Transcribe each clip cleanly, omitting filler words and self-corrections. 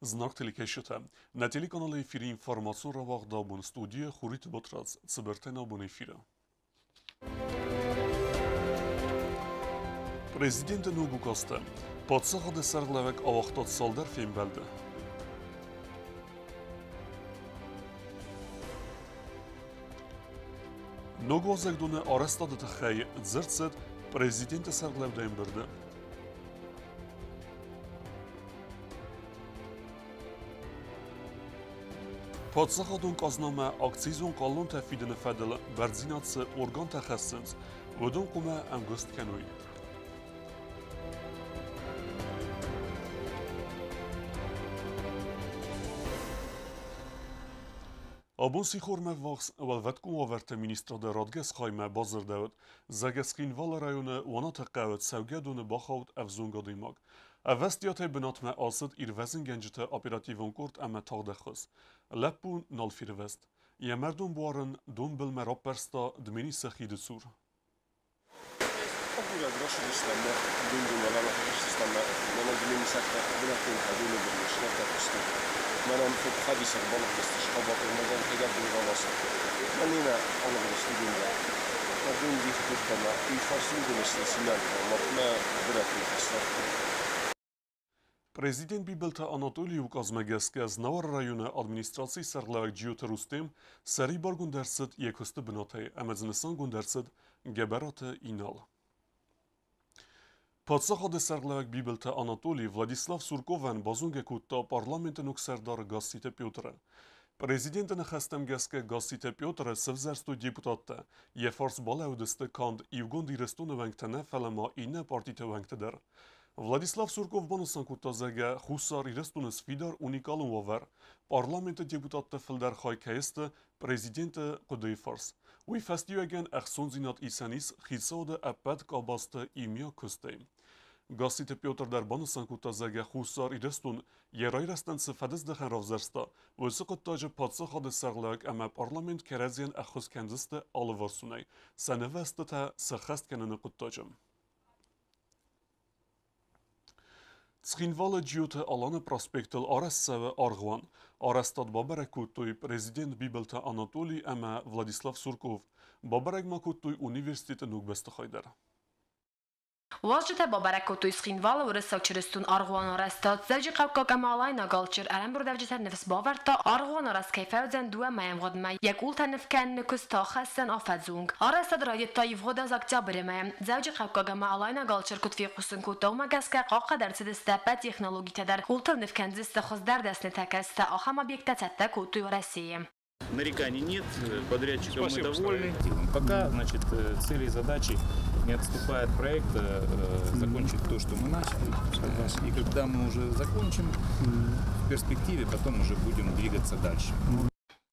Знаг телекӕсджытӕ, нӕ телеканалы эфиры информацион рауагъд абон студийы Хуриты Батрадз, цыбыртӕн абон эфиры. Президенты ног указтӕ. Паддзахады сӕргълӕууӕг ауагъта цалдӕр фембӕлды. Ног уазӕгдоны арӕзтады тыххӕй дзырд цыд президенты сӕргълӕудӕй ӕмбырды. Паддзахадон къазнамӕ акцизон хъалонтӕ фидыны фӕдыл бӕрндзинад цы органтӕ хӕссынц, уыдон хъуамӕ ӕмгуыст кӕной. Абон сихормӕ ввахс Уӕлвӕткон уавӕрты министрады радгӕс хаймӕ бадзырдӕуыд, зӕгъгӕ Цхинвалы районы Уанаты хъӕуы цӕугӕдоны бахауд ӕвзонг адӕймаг. Ӕвӕстиатӕй бынатмӕ ацыд ирвӕзынгӕнджыты оперативон къорд ӕмӕ тагъд ӕххуыс. Лӕппу нал фервӕзт. Йӕ мӕрдон буар ын донбылмӕ раппӕрста Дменисы хиды цур. Агурӕг рацыдыстӕм мах дун-дунӕн ӕмӕ фӕкастыстӕм мӕнӕ дмениссӕгтӕ бынӕттонтӕ доны былмӕ снӕртӕ сты. Мӕнӕн фӕдисӕг балыгъдысты схабатыл мӕгӕн кӕйдӕр донраласӕг. Мӕнемӕ алыгъдысты дон дӕр. Мӕ дон дих кодта мӕ уый фӕрцы уыдон сты цинӕртӕ, махмӕ бынӕттон хӕстӕгтӕ. Президент Бибылты Анатолийы указмӕ гӕсгӕ Знауыры районы администрацийы сӕргълӕууӕг Джиоты Рустем сӕрибаргонд ӕрцыд йӕ куысты бынатӕй ӕмӕ дзы нысангонд ӕрцыд Гӕбӕраты Инал. Паддзахады сӕргълӕууӕг Бибылты Анатолий Владислав Сурковӕн базонгӕ кодта парламенты ног сӕрдар Гасситы Петры. Президенты ныхӕстӕм гӕсгӕ Гасситы Петры сӕвзӕрстой депутаттӕ. Йӕ фарс балӕууыдысты канд Иугонд Ирыстоны уӕнгтӕ нӕ, фӕлӕ ма иннӕ партиты уӕнгтӕ дӕр. Владислав Сурков банысан кодта, зӕгъгӕ, Хуссар Ирыстоны сфидар уникалон уавӕр. Парламенты депутатты фылдӕр хай кӕй сты президенты хъуыдыйы фарс. Уый фӕстиуӕгӕн ӕхцондзинад исӕн ис хицауады ӕппӕт къабӕзты иумиаг куыстӕй. Гасситы Петр дӕр банысан кодта, зӕгъгӕ, Хуссар Ирыстон йӕ райрӕзтӕн цы фӕдыздӕхӕн равзӕрста, уыцы хъуыддаджы паддзахады сӕргълӕууӕг ӕмӕ парламент кӕрӕдзийӕн ӕххуыс кӕндзысты алыварсонӕй, сӕ нывӕзтытӕ сӕххӕст кӕныны хъуыддаджы. Цхинвалы Джиоты Аланы проспектыл арӕзт цӕуы аргъуан. Арӕзтад бабӕрӕг кодтой президент Бибылты Анатолий ӕмӕ Владислав Сурков. Бабӕрӕг ма кодтой университеты ног бӕстыхай дӕр. Уазджытӕ бабӕрӕг кодтой Цхинвалы уырыссаг чырыстон аргъуаны арӕзтад. Дзӕуджыхъӕуккаг ӕмӕ алайнаг алчер ӕрӕмбырдӕвджытӕн ныфс бавӕрдта, аргъуан арӕзт кӕй фӕуыдзӕн дыууӕ мӕйы ӕмгъуыдмӕ, йӕ къултӕ ныв кӕныны куыст та ахӕсдзӕн афӕдзы онг. Арӕзтад райдыдта ивгъуыд аз октябры мӕйы. Дзӕуджыхъӕуккаг ӕмӕ алайнаг алчер куыд фехъусын кодта, уымӕ гӕсгӕ хъахъхъӕд ӕрцыдысты ӕппӕт технологитӕ дӕр. Къултыл ныв кӕндзысты хуыздӕр дӕснытӕ, кӕцытӕ ахӕм объекттӕ цӕттӕ кодтой Уӕрӕсейы. Нареканий нет, подрядчиком мы довольны. Пока, значит, цели и задачи не отступает проект, закончить то, что мы начали. Согласен. И когда мы уже закончим, в перспективе потом уже будем двигаться дальше.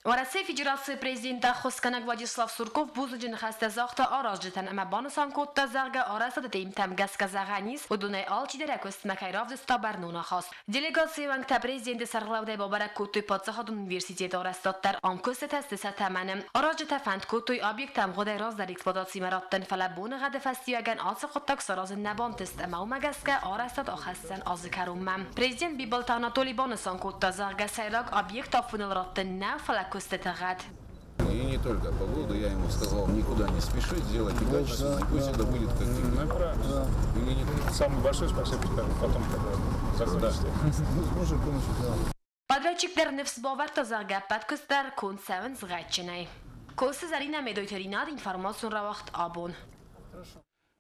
Уӕрӕсейы Федерацийы президент ӕххуысгӕнӕг Владислав Сурков бузныджы ныхӕстӕ загъта аразджытӕн ӕмӕ банысан кодта, зӕгъгӕ, арӕзтады темтӕм гӕсгӕ зӕгъӕн ис, уыдонӕй алчидӕр йӕ куыстмӕ кӕй равдыста бӕрнон ахаст. Делегацийы уӕнгтӕ президенты сӕргълӕудӕй бабӕрӕг кодтой паддзахадон университеты арӕзтад дӕр. Ам куыстытӕ сты сӕ тӕмӕны. Аразджытӕ фӕнд кодтой объекттӕ ӕмгъуыдӕй раздӕр эксплуатацимӕ раттын, фӕлӕ боныгъӕды фӕстиуӕгӕн ацы хъуыддаг саразын нӕ бантыст ӕмӕ уымӕ гӕсгӕ арӕзтад ахӕсдзӕн азы кӕронмӕ. Президент Бибылты Анатолий банысан кодта, зӕгъгӕ, сӕйраг объект афоныл раттын нӕ, фӕлӕ куыстыты гъӕд. И не только погода, я ему сказал, никуда не спешить, делайте качественно, и пусть это будет как теперь. Ну, правильно. Да. Или не так? Самое большое спасибо скажу потом, когда закончите. Да. С Божьей помощью, да. Подрядчик дӕр ныфс бавӕрдта, зӕгъгӕ, ӕппӕт куыст дӕр конд цӕуынц гъӕдджынӕй. Косы Зӕринӕ Медойты Ринат, информацион рауагъд «Абон».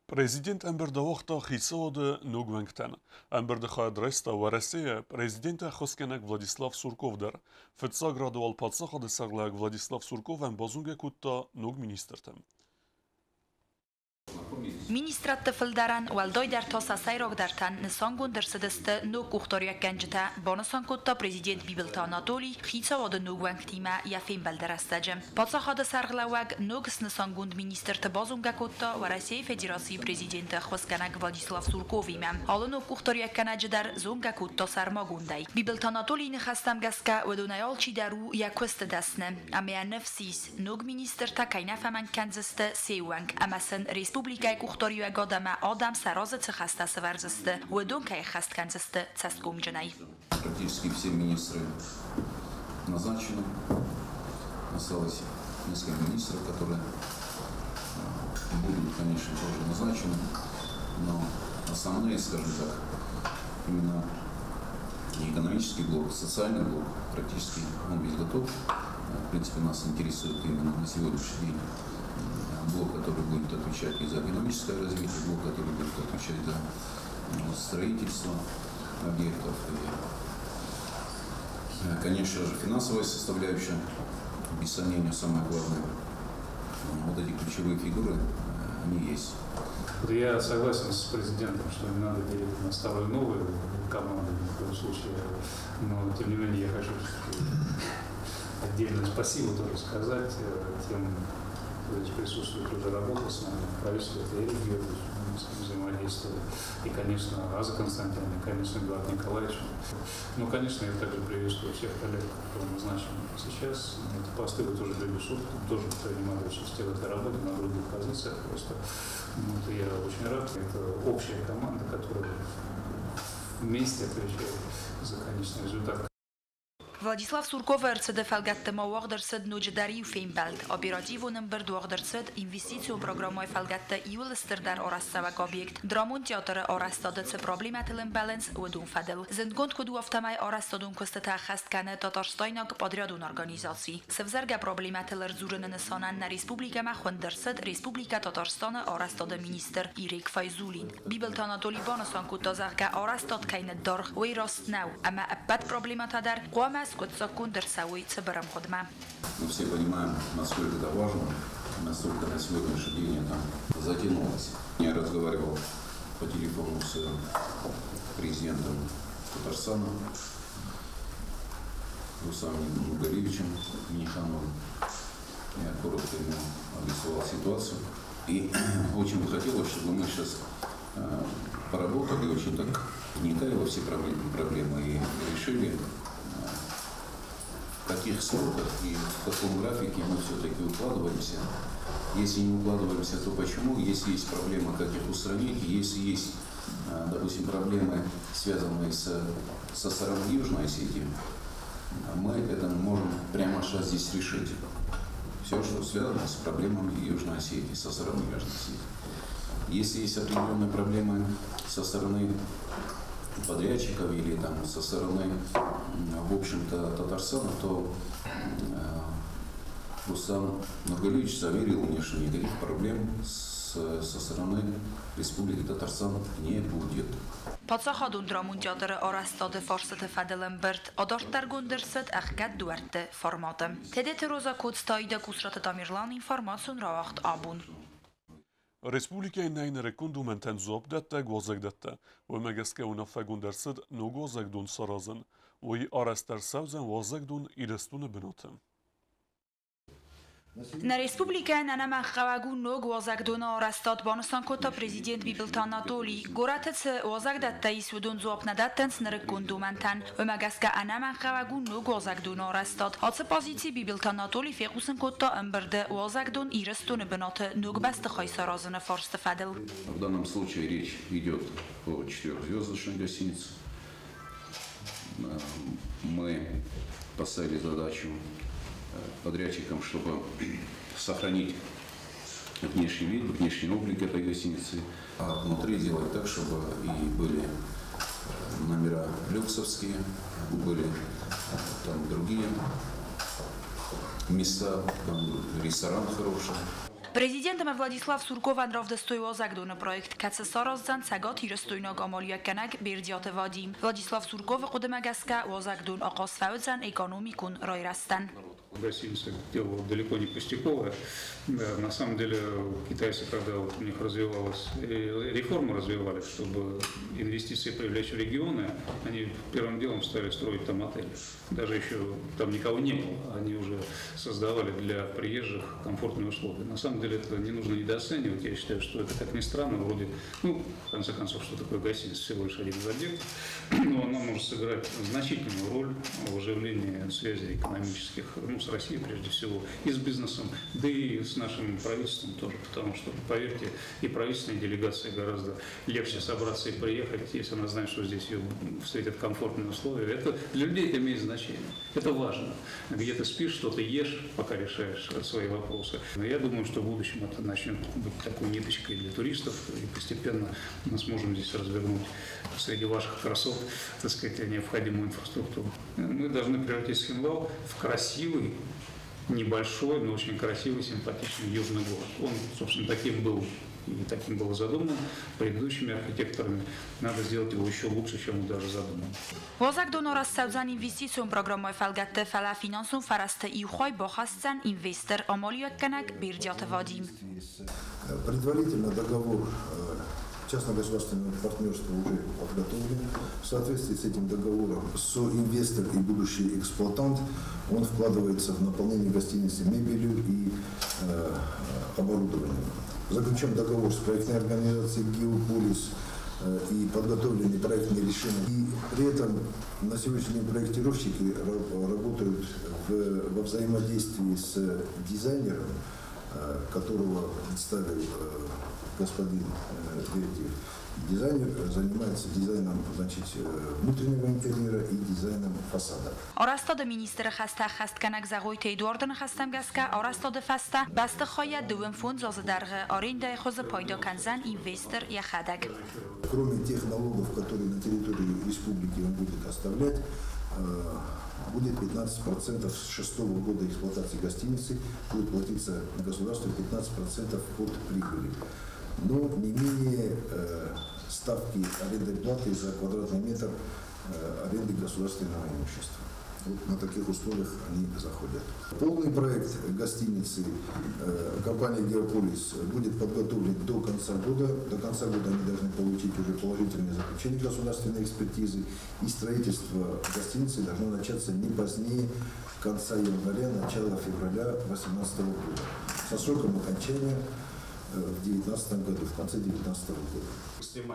Президент ӕмбырд ауагъта хицауады ног уӕнгтӕн. Ӕмбырды хайад райста Уӕрӕсейы президенты ӕххуысгӕнӕг Владислав Сурков дӕр. Фыццаг рады уал паддзахады сӕргълӕууӕг Владислав Сурковӕн базонгӕ кодта ног министртӕ. Министрадты фылдӕрӕн, уӕлдайдӕр та сӕ сӕйрагдӕртӕн нысангонд ӕрцыдысты ног къухдариуӕггӕнджытӕ, банысан кодта президент Бибылты Анатолий хицауады ног уӕнгтимӕ йӕ фембӕлды рӕстӕджы. Паддзахады сӕргълӕууӕг ног снысангонд министрты базонгӕ кодта Уӕрӕсейы Федерацийы президенты ӕххуысгӕнӕг Владислав Сурковимӕ. Алы ног къухдариуӕггӕнӕджы дӕр зонгӕ кодта сӕрмагондӕй. Бибылты Анатолийы ныхӕстӕм гӕсгӕ, уыдонӕй алчидӕр у йӕ куысты дӕсны ӕмӕ йӕ ныфс ис, ног министртӕ кӕй нӕ фӕмӕнг кӕндзысты се ууӕнк ӕмӕ сын республикӕйы къух къухдариуӕгад ӕмӕ адӕм сӕ разы цы хӕстӕ сӕвӕрдзысты, уыдон кӕй ӕххӕст кӕндзысты цӕсгомджынӕй. Практически все министры назначены. Осталось несколько министров, которые будут, конечно, тоже назначены. Но основные, скажем так, именно экономический блок, социальный блок, практически он весь готов. В принципе, нас интересует именно на сегодняшний день блок, который будет отвечать и за экономическое развитие, блок, который будет отвечать за строительство объектов. И, конечно же, финансовая составляющая, без сомнения, самое главное. Вот эти ключевые фигуры, они есть. Вот я согласен с президентом, что не надо делить на старую и новую команду ни в коем случае, но тем не менее я хочу отдельно спасибо тоже сказать тем, кто здесь присутствует, уже работал с нами, правительство, это Эрик Георгиевич, мы с ним взаимодействовали, и, конечно, Аза Константиновна, и, конечно, Эдуард Николаевич. Ну, конечно, я также приветствую всех коллег, которые назначены сейчас. Эти посты вы тоже люди с опытом, тоже принимали участие в этой работе на других позициях просто. Вот, я очень рад. Это общая команда, которая вместе отвечает за конечный результат. Владислав Сурковы ӕрцыды фӕлгӕтты ма уагъд ӕрцыд ноджыдӕр иу фембӕлд. Оперативон ӕмбырд уагъд ӕрцыд инвестицион программӕйы фӕлгӕтты иууыл стырдӕр арӕзтцӕуӕг объект Драмон театры арӕзтады цы проблемӕтыл ӕмбӕлынц, уыдон фӕдыл. Зындгонд куыд у, афтӕмӕй арӕзтадон куыстытӕ ӕххӕст кӕны татарстайнаг подрядон организаци. Сӕвзӕргӕ проблемӕтыл ӕрдзурыны нысанӕн нӕ республикӕмӕ хуынд ӕрцыд Республикӕ Татарстаны арӕзтады министр Ирек Файзуллин. Бибылты Анатоли банысан кодта, зӕгъгӕ, арӕзтад кӕй ныддаргъ, уый раст нӕу, ӕмӕ ӕппӕт проблемӕтӕ дӕр хъуамӕ скъуыддзаггонд ӕрцӕуой цыбыр ӕмгъуыдмӕ. Мы все понимаем, насколько это важно, насколько на сегодняшний день это затянулось. Я разговаривал по телефону с президентом Татарстана Рустамом Нургалиевичем Миннихановым. Я коротко ему обрисовал ситуацию. И очень бы хотелось, чтобы мы сейчас поработали, очень так вникая во все проблемы и решили, в каких сроках и в каком графике мы все-таки укладываемся. Если не укладываемся, то почему? Если есть проблемы, как их устранить? Если есть, допустим, проблемы, связанные со стороны Южной Осетии, мы это можем прямо сейчас здесь решить. Все, что связано с проблемами Южной Осетии, со стороны Южной Осетии. Если есть определенные проблемы со стороны подрядчиков или там со стороны, в общем-то, Татарстана, то Рустам Нургалиевич заверил мне, что никаких проблем со стороны Республики Татарстан не будет. Паддзахадон драмон театры арӕзтады фарстыты фӕдыл ӕмбырд адарддӕргонд ӕрцыд ӕхгӕд дуӕртты форматы. Тедеты Роза, Коцты Аидӕ, Къусраты Тамерлан, информацион рауагъд Абон. Республикӕйы нӕй нырыккон домӕнтӕн дзуапдӕттӕг уазӕгдӕттӕ. Уымӕ гӕсгӕ уынаффӕгонд ӕрцыд ног уазӕгдон саразын. Уый арӕзт ӕрцӕудзӕн уазӕгдон Ирыстоны бынаты. Нӕ республикӕйӕн ӕнӕмӕнгхъӕуӕг у ног уазӕгдоны арӕзтад, банысан кодта президент Бибылты Анатоли. Горӕты цы уазӕгдӕттӕ ис, уыдон дзуапп нӕ дӕттынц нырыккон домӕнтӕн. Уымӕ гӕсгӕ ӕнӕмӕнгхъӕуӕг у ног уазӕгдоны арӕзтад. Ацы позици Бибылты Анатоли фехъусын кодта ӕмбырды уазӕгдон Ирыстоны бынаты ног бӕстыхай саразыны фарсты фӕдыл. В данном случае речь идет о четырехзвездочной гостинице. Мы поставили задачу подрядчикам, чтобы сохранить внешний вид, внешний облик этой гостиницы. А внутри делать так, чтобы и были номера люксовские, были там другие места, там ресторан хороший. Президент ӕмӕ Владислав Сурковӕн равдыстой уазӕгдоны проект, кӕцы сараздзӕн цӕгатирыстойнаг амалиуӕггӕнӕг Бердиаты Вадим. Владислав Сурковы хъуыдымӕ гӕсгӕ уазӕгдон ахъаз фӕуыдзӕн экономикон райрӕзтӕн. Гостиница дело далеко не пустяковая. На самом деле китайцы, когда вот у них развивалась, реформы развивали, чтобы инвестиции привлечь в регионы, они первым делом стали строить там отели. Даже еще там никого не было, они уже создавали для приезжих комфортные условия. На самом деле это не нужно недооценивать, я считаю, что это, как ни странно, вроде, ну, в конце концов, что такое гостиница, всего лишь один из объектов, но она может сыграть значительную роль в оживлении связей экономических, ну, с Россией прежде всего, и с бизнесом, да и с нашим правительством тоже, потому что, поверьте, и правительственной делегации гораздо легче собраться и приехать, если она знает, что здесь ее встретят комфортные условия. Это для людей это имеет значение, это важно. Где ты спишь, что ты ешь, пока решаешь свои вопросы. Но я думаю, что в будущем это начнет быть такой ниточкой для туристов, и постепенно мы сможем здесь развернуть среди ваших красот, так сказать, необходимую инфраструктуру. Мы должны превратить Цхинвал в красивый, небольшой, но очень красивый, симпатичный южный город. Он, собственно, таким был и таким было задуман предыдущими архитекторами. Надо сделать его еще лучше, чем он даже задуман. Уазӕгдон арӕзт цӕудзӕн инвестицион программӕйы фӕлгӕтты, фӕлӕ финансон фӕрӕзты иу хай бахӕсдзӕн инвестор, амалиуӕггӕнӕг Бердиаты Вадим. Предварительно договор частно-государственного партнерства уже подготовлен. В соответствии с этим договором соинвестор и будущий эксплуатант, он вкладывается в наполнение гостиницы мебелью и оборудованием. Заключен договор с проектной организацией «Геополис» и подготовлены проектные решения. И при этом на сегодняшний день проектировщики работают во взаимодействии с дизайнером, которого представил господин Бердиев. Дизайнер занимается дизайном, значит, внутреннего интерьера и дизайном фасада. Арӕзтады министры хӕстӕ ӕххӕстгӕнӕг Зӕгъойты Эдуарды ныхӕстӕм гӕсгӕ арӕзтады фӕстӕ бӕстыхайӕ 25 азы дӕргъы арендӕйы хуызы пайда кӕндзӕн инвестор йӕхӕдӕг. Кроме тех налогов, которые на территории республики он будет оставлять, будет 15% с шестого года эксплуатации гостиницы, будет платиться государству 15% от прибыли. Но не менее ставки арендной платы за квадратный метр аренды государственного имущества. Вот на таких условиях они заходят. Полный проект гостиницы компании «Геополис» будет подготовлен до конца года. До конца года они должны получить уже положительное заключение государственной экспертизы. И строительство гостиницы должно начаться не позднее конца января, начала февраля 2018 года. Со сроком окончания в 2019 году, в конце 2019 года.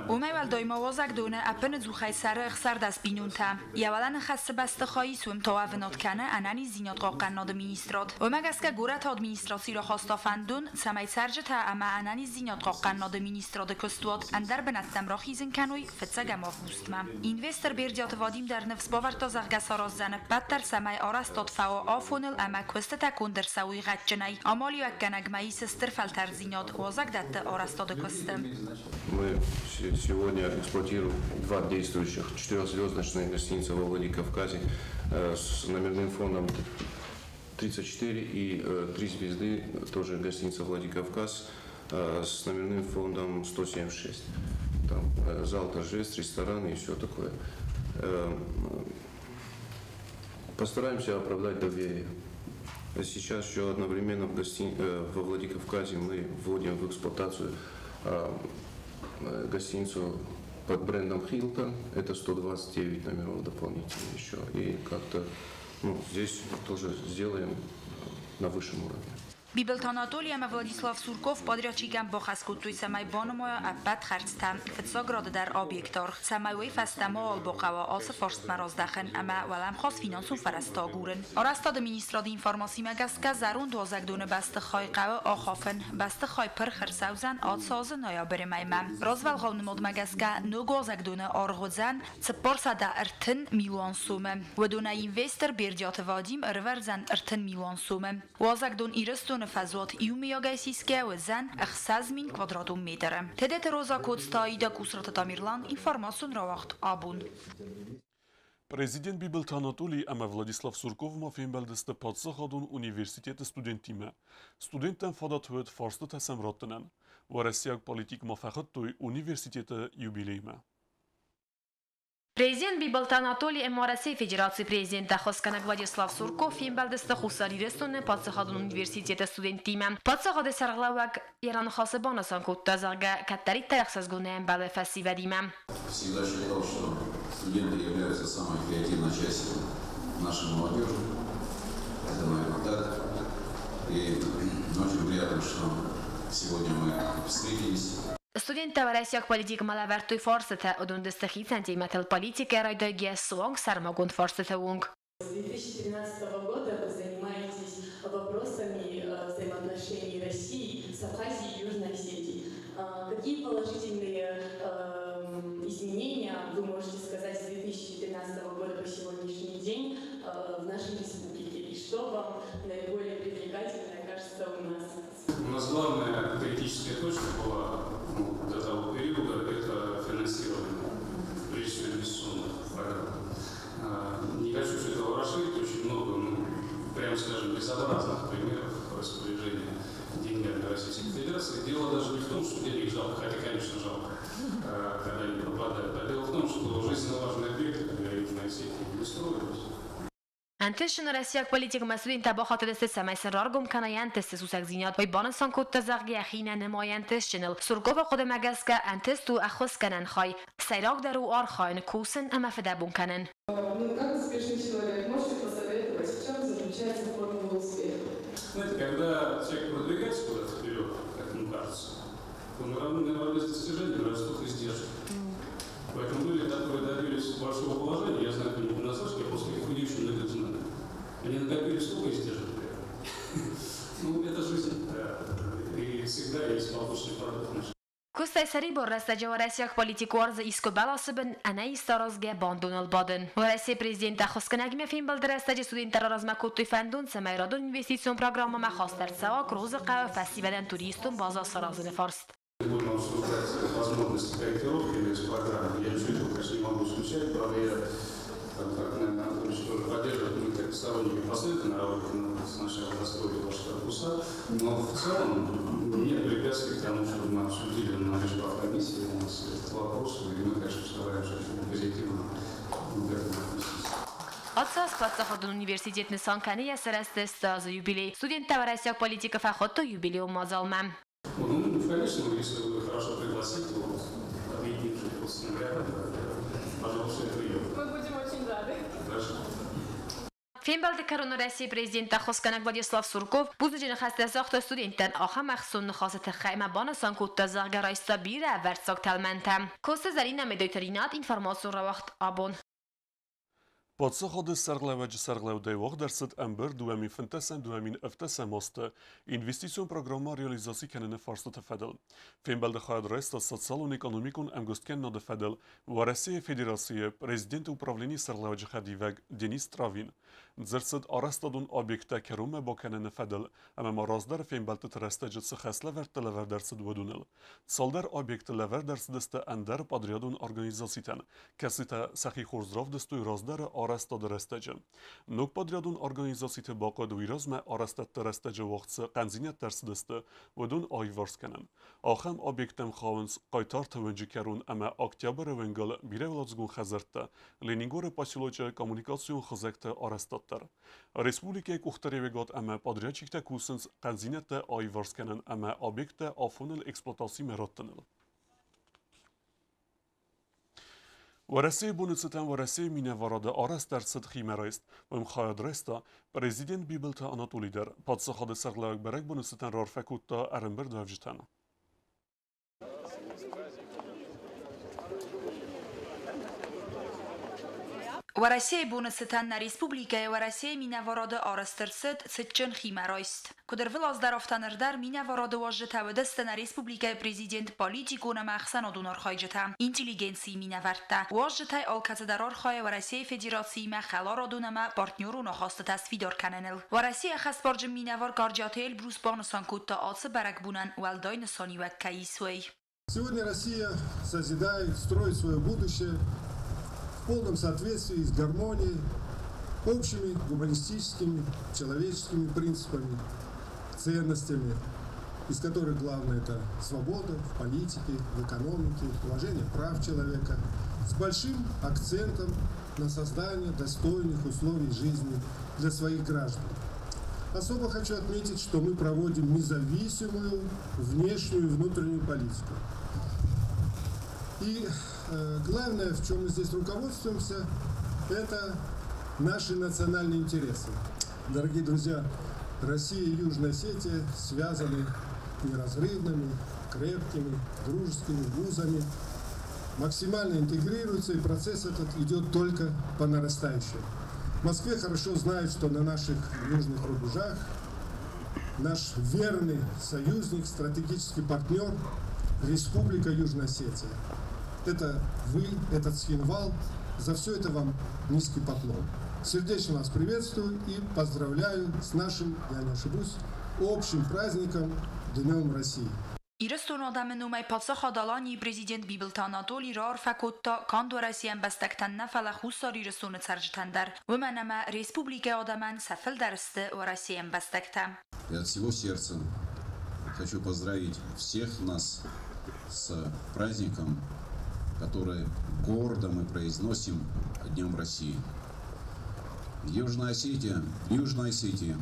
Уымӕй уӕлдай ма уазӕгдоны ӕппынӕдзухӕй цӕры 16 бинонтӕ. Йӕ уӕлӕ ныхӕссы бӕстыхайы ис, уым та уӕвынад кӕны ӕнӕниздзинад хъахъхъӕнынады министрад. Уымӕ гӕсгӕ горӕты администраци рахаста фӕндон, цӕмӕй цӕрджытӕ ӕмӕ ӕнӕниздзинад хъахъхъӕнынады министрады куыстуат ӕндӕр бынӕттӕм рахизын кӕной фыццӕгӕм августмӕ. Инвестор Бердиаты Вадим дӕр ныфс бавӕрдта, зӕгъгӕ, сараздзӕн ӕппӕт дӕр, цӕмӕй арӕзтад фӕуа афоныл ӕмӕ куыстытӕ конд ӕрцӕуой гъӕдджынӕй. Амалиуӕггӕнӕгмӕ ис стыр фӕлтӕрддзинад уазӕгдӕтты арӕзтады куысты. Мы сегодня эксплуатируем два действующих четырехзвездочные гостиницы во Владикавказе с номерным фондом 34 и 3 звезды, тоже гостиница Владикавказ с номерным фондом 176. Там зал торжеств, рестораны и все такое. Постараемся оправдать доверие. Сейчас еще одновременно во Владикавказе мы вводим в эксплуатацию гостиницу под брендом Хилтон. Это 129 номеров дополнительно еще. И как-то здесь тоже сделаем на высшем уровне. Бибылты Анатоли ӕмӕ Владислав Сурков подрядчикӕн бахӕс кодтой, цӕмӕй банымайа ӕппӕт хӕрдзтӕ, фыццаг рады дӕр объекты аргъ, цӕмӕй уый фӕстӕ мауал бахъӕуа ацы фарстмӕ раздӕхын ӕмӕ уӕлӕмхас финансон фӕрӕзтӕ агурын. Арӕзтады министрады информацимӕ гӕсгӕ зӕронд уазӕгдоны бӕстыхай хъӕуы ахафын. Бӕстыхай пырх ӕрцӕудзӕн ацы азы ноябры мӕймӕ. Развӕлгъау нымадмӕ гӕсгӕ ног уазӕгдоны аргъ уыдзӕн 430 милуан сомы. Уыдонӕй инвестор Бердиаты Вадим ӕрывӕрдзӕн 30 милуан сомы. Уазӕгдон Ирыстоны фӕзуат иумӕйагӕй сисгӕ уыдзӕн 6000 квадратон метры. Тедеты Роза, Коцты Аида, Кусраты Тамерлан, информацион рауагъд «Абон». Президент Бибылты Анатолий ӕмӕ Владислав Сурков ма фембӕлдысты паддзахадон университеты студенттимӕ. Студенттӕн фадат уыд фарстытӕ сӕм раттынӕн. Уӕрӕсейаг политик ма фӕхуыдтой университеты юбилеймӕ. Президент Бибылты Анатолий ӕмӕ Уӕрӕсейы Федерацийы президент ӕххуысгӕнӕг Владислав Сурков фембӕлдысты Хуссар Ирыстоны паддзахадон университеты студенттимӕ. Паддзахады сӕргълӕууӕг йӕ раныхасы банысан кодта, зӕгъгӕ, кӕддӕриддӕр ӕхсызгонӕй ӕмбӕлы фӕсивӕдимӕ. Всегда считал, что студенты являются самой креативной частью нашей молодежи. Это, наверное, так. И очень приятно, что сегодня мы встретились. Студенттӕ уӕрӕсейаг политикмӕ лӕвӕрдтой фарстытӕ, уыдон дысты хицӕн темӕтыл политикӕйӕ райдайгӕйӕ суанг сӕрмагонд фарстыты онг. С 2013 года вы занимаетесь вопросами взаимоотношений России с Абхазией и Южной Осетией. Какие положительные изменения вы можете сказать с 2013 года по сегодняшний день в нашей республике? И что вам наиболее привлекательное кажется у нас? У нас главная критическая точка была, ну, до того периода – это финансирование, прежде всего инвестиционных программ. Не хочу все это ворошить, очень много, ну, прямо скажем, безобразных примеров распоряжения деньгами Российской Федерации. Дело даже не в том, что денег жалко, хотя, конечно, жалко, когда они пропадают, а дело в том, что жизненно важные объекты для Южной Осетии не строились. Ӕнтыстджын уӕрӕсейаг политикмӕ студенттӕ бахатыдысты, цӕмӕй сын раргом кӕна йӕ ӕнтысты сусӕгдзинад. Уый банысан кодта, зӕгъгӕ, йӕхи нӕ нымайы ӕнтыстджыныл. Сурковы хъуыдымӕ гӕсгӕ, ӕнтыст у ӕххуысгӕнӕн хай. Сӕйрагдӕр у архайын, кусын ӕмӕ фыдӕбон кӕнын. Ну, как успешный человек, можете посоветовать, в чем заключается формула успеха? Знаете, когда человек продвигается куда-то вперед, как ему кажется, то наравне с достижением растут издержки. Поэтому люди, которые добились большого положения, я знаю, не понаслышке, я просто их не очень много знаю. Они накопили столько издержек. Ну, это жизнь. И всегда есть побочный продукт. Куыстӕй сӕрибар рӕстӕджы уӕрӕсейаг политик уарзы искуы бӕласы бын ӕнӕист аразгӕ бандоныл бадын. Уӕрӕсейы президент ӕххуысгӕнӕгимӕ фембӕлды рӕстӕджы студенттӕ раразмӕ кодтой фӕндон, цӕмӕй радон инвестицион программӕмӕ хаст ӕрцӕуа Крозы хъӕуы фӕсивӕдӕн туристон база саразыны фарст. Будем обсуждать возможности корректировки программы. Я ничего этого, конечно, не могу исключать. Правда, я, как, наверное, Анатольевич тоже поддерживает, мы как сторонники последовательной наработки, надо сначала достроить ваши корпуса. Но в целом нет препятствий к тому, чтобы мы обсудили на комиссии у нас этот вопрос, и мы, конечно, постараемся очень позитивно к этому отнестись. Ацы аз паддзахадон университет нысан кӕны йӕ сарӕзты 100 азы юбилей. Студенттӕ уӕрӕсейаг политикы фӕхуыдтой юбилейон мадзалмӕ. Ну, конечно, если вы хорошо пригласите, вот, объединившись просто рядом, пожалуйста, прием. Мы будем очень рады. Хорошо. Фембӕлды кӕрон Уӕрӕсейы президент ӕххуысгӕнӕг Владислав Сурков бузныджы ныхӕстӕ загъта студенттӕн ахӕм ӕхцон ныхасы тыххӕй ӕмӕ банысан кодта, зӕгъгӕ, райста бирӕ ӕвӕрццаг тӕлмӕнтӕ. Коцты Зӕринӕ, Медойты Ринат, информацион рауагъд «Абон». Паддзахады сӕргълӕууӕджы сӕргълӕудӕй уагъд ӕрцыд ӕмбырд 2015-2017 азты инвестицион программӕ реализаци кӕныны фарстыты фӕдыл. Фембӕлды хайад райста социалон-экономикон ӕмгуысткӕнынады фӕдыл Уӕрӕсейы Федерацийы Президенты управленийы сӕргълӕууӕджы хӕдивӕг Денис Травин. Дзырд цыд арӕзтадон объекттӕ кӕронмӕ бакӕныны фӕдыл ӕмӕ ма раздӕры фембӕлдтыты рӕстӕджы цы хӕслӕвӕрдтӕ лӕвӕрд ӕрцыд, уыдоныл. Цалдӕр объекты лӕвӕрд ӕрцыдысты ӕндӕр подрядон организацитӕн, кӕцытӕ сӕхи хорз равдыстой раздӕры арӕзтады рӕстӕджы. Ног подрядон организациты бахъуыд уый размӕ арӕзтӕдты рӕстӕджы уагъд цы хъӕндзинӕдтӕ ӕрцыдысты, уыдон аиуварс кӕнын. Ахӕм объекттӕм хауынц Хъайтарты уынджы кӕрон ӕмӕ Октябры уынгыл бирӕуӕладзыгон хӕдзӕрттӕ, Ленингоры поселочы коммуникацион хызӕгты арӕзтад дӕр. Республикӕйы къухдариуӕгад ӕмӕ подрядчиктӕ кусынц хъӕндзинӕдтӕ аиуварс кӕнын ӕмӕ объекттӕ афоныл эксплуатацимӕ раттыныл. Уӕрӕсейы боны цытӕн Уӕрӕсейы минӕварады арӕзт ӕрцыд химӕрайст. Уым хайад райста президент Бибылты Анатолий дӕр. Паддзахады сӕргълӕууӕг бӕрӕгбоны цытӕн раарфӕ кодта ӕрӕмбырдуӕвджытӕн. Уӕрӕсейы боны цытӕн нӕ республикӕйы Уӕрӕсейы минӕварады арӕзт ӕрцыд цытджын химӕрайст. Куыд ӕрвылаз дӕр, афтӕ ныр дӕр минӕварады уазджытӕ уыдысты нӕ республикӕйы президент, политикон ӕмӕ ӕхсӕнадон архайджытӕ, интеллигенцийы минӕвӕрттӕ. Уазджытӕй алкӕцыдӕр архайы Уӕрӕсейы Федерациимӕ хӕларадон ӕмӕ партнерон ахастытӕ сфидар кӕныныл. Уӕрӕсейы ӕххӕстбарджын минӕвар Гарджиаты Эльбрус банысан кодта, ацы бӕрӕгбонӕн уӕлдай нысаниуӕг кӕй ис, уый. Сегодня Россия созидает, строит свое будущее в полном соответствии с гармонией, общими гуманистическими, человеческими принципами, ценностями, из которых главное это свобода в политике, в экономике, уважение прав человека, с большим акцентом на создание достойных условий жизни для своих граждан. Особо хочу отметить, что мы проводим независимую внешнюю и внутреннюю политику. И главное, в чем мы здесь руководствуемся, это наши национальные интересы. Дорогие друзья, Россия и Южная Осетия связаны неразрывными, крепкими, дружескими вузами, максимально интегрируются, и процесс этот идет только по нарастающей. В Москве хорошо знают, что на наших южных рубежах наш верный союзник, стратегический партнер Республика Южная Осетия. Это вы, этот Цхинвал. За все это вам низкий поклон. Сердечно вас приветствую и поздравляю с нашим, я не ошибусь, общим праздником Днем России. Ирыстоны адӕмы номӕй паддзахад Аланийы президент Бибылты Анатоли раарфӕ кодта канд Уӕрӕсейы ӕмбӕстӕгтӕн нӕ, фӕлӕ Хуссар Ирыстоны цӕрджытӕн дӕр, уымӕн ӕмӕ республикӕйы адӕмӕн сӕ фылдӕр сты Уӕрӕсейы ӕмбӕстӕгтӕ. Я от всего сердца хочу поздравить всех нас с праздником, который гордо мы произносим Днем России. Южная Осетия, Южная Осетия,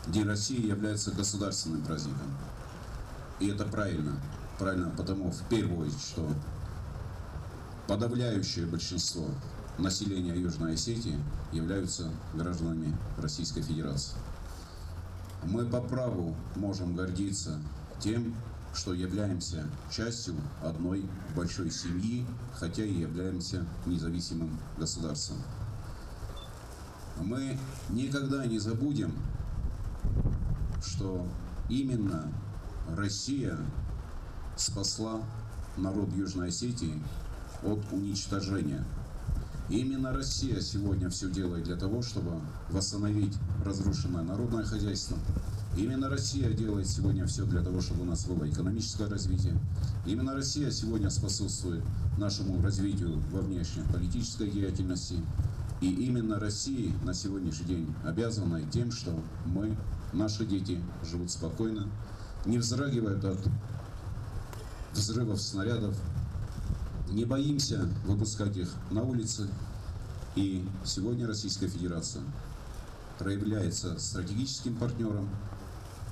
День России является государственным праздником. И это правильно. Правильно, потому в первую очередь, что подавляющее большинство населения Южной Осетии являются гражданами Российской Федерации. Мы по праву можем гордиться тем, что являемся частью одной большой семьи, хотя и являемся независимым государством. Мы никогда не забудем, что именно Россия спасла народ Южной Осетии от уничтожения. Именно Россия сегодня все делает для того, чтобы восстановить разрушенное народное хозяйство. Именно Россия делает сегодня все для того, чтобы у нас было экономическое развитие. Именно Россия сегодня способствует нашему развитию во внешнеполитической деятельности. И именно Россия на сегодняшний день обязана тем, что мы, наши дети, живут спокойно, не вздрагивают от взрывов снарядов, не боимся выпускать их на улицы. И сегодня Российская Федерация проявляется стратегическим партнером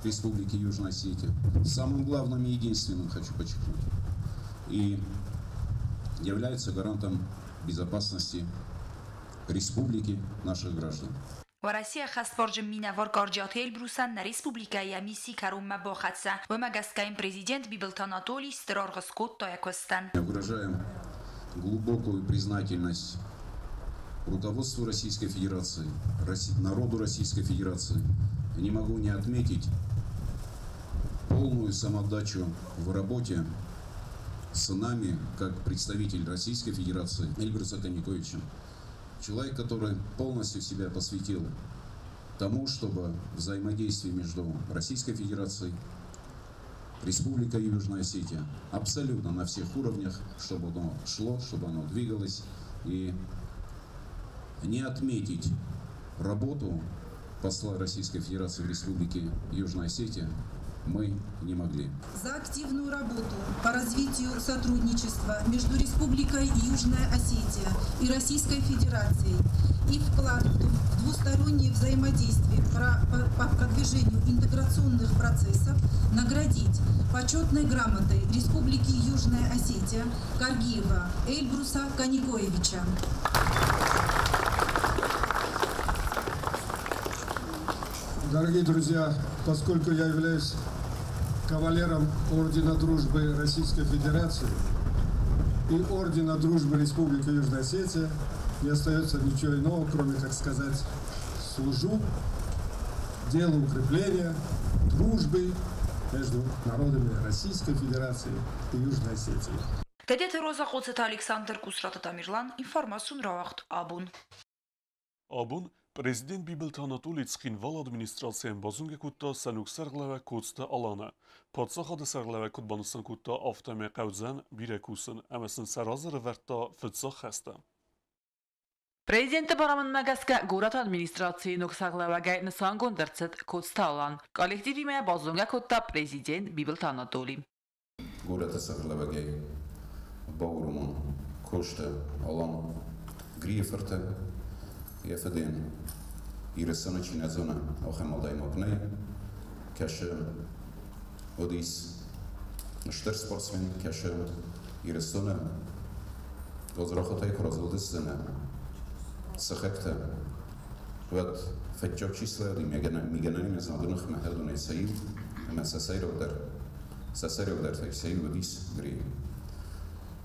Республики Южная Осетия, самым главным и единственным, хочу подчеркнуть, и является гарантом безопасности республики наших граждан. Уӕрӕсейы ӕххӕстбарджын минӕвар Къарджиаты Эльбрусӕн нӕ республикӕйы йӕ мисси кӕронмӕ бахӕццӕ. Уымӕ гӕсгӕ йын президент Бибылты Анатоли стыр аргъ скодта йӕ куыстӕн. Выражаем глубокую признательность руководству Российской Федерации, народу Российской Федерации. Не могу не отметить полную самоотдачу в работе с нами, как представитель Российской Федерации Эльбруса Каниковича. Человек, который полностью себя посвятил тому, чтобы взаимодействие между Российской Федерацией, Республикой Южная Осетия абсолютно на всех уровнях, чтобы оно шло, чтобы оно двигалось. И не отметить работу посла Российской Федерации в Республике Южная Осетия мы не могли. За активную работу по развитию сотрудничества между Республикой Южная Осетия и Российской Федерацией и вклад в двустороннее взаимодействие по продвижению интеграционных процессов наградить почетной грамотой Республики Южная Осетия Каргиева Эльбруса Каникоевича. Дорогие друзья, поскольку я являюсь кавалером Ордена Дружбы Российской Федерации и Ордена Дружбы Республики Южная Осетия, не остается ничего иного, кроме как сказать: служу делу укрепления дружбы между народами Российской Федерации и Южной Осетии. Тедеты Роза, Къоцаты Александр, Къусраты Тамерлан, информацион рауагъд «Абон». Абон президент Бибылты Анатолий Цхинвалы администрацийӕн базонгӕ кодта сӕ ног сӕргълӕууӕг Коцты Аланы. Паддзахады сӕргълӕууӕг куыд банысан кодта, афтӕмӕй хъӕудзӕн бирӕ кусын ӕмӕ сын сӕ разы ӕрӕвӕрдта фыццаг хӕстӕ. Президенты барамындмӕ гӕсгӕ горӕты администрацийы ног сӕргълӕууӕгӕй нысангонд ӕрцыд Коцты Алан. Коллективимӕ базонгӕ кодта президент Бибылты Анатолий. Горӕты сӕргълӕууӕгӕй бауромон Косты Алан Грийы фырты. Йӕ фыдӕн Ирыстоны чи нӕ зоны, ахӕм адӕймаг нӕй. Кӕсы уыдис стыр спортсмен, кӕсы Ирыстоны гадзрахатӕй куы разылдысты нӕ сыхӕгтӕ, уӕд фӕтчаг чи слӕууыди мигӕнӕнимӕ знаджы ныхмӕ уыдонӕй сӕ иу ӕмӕ сӕ сӕйрагдӕр, сӕ сӕйрагдӕртӕй сӕ иу уыдис Гри.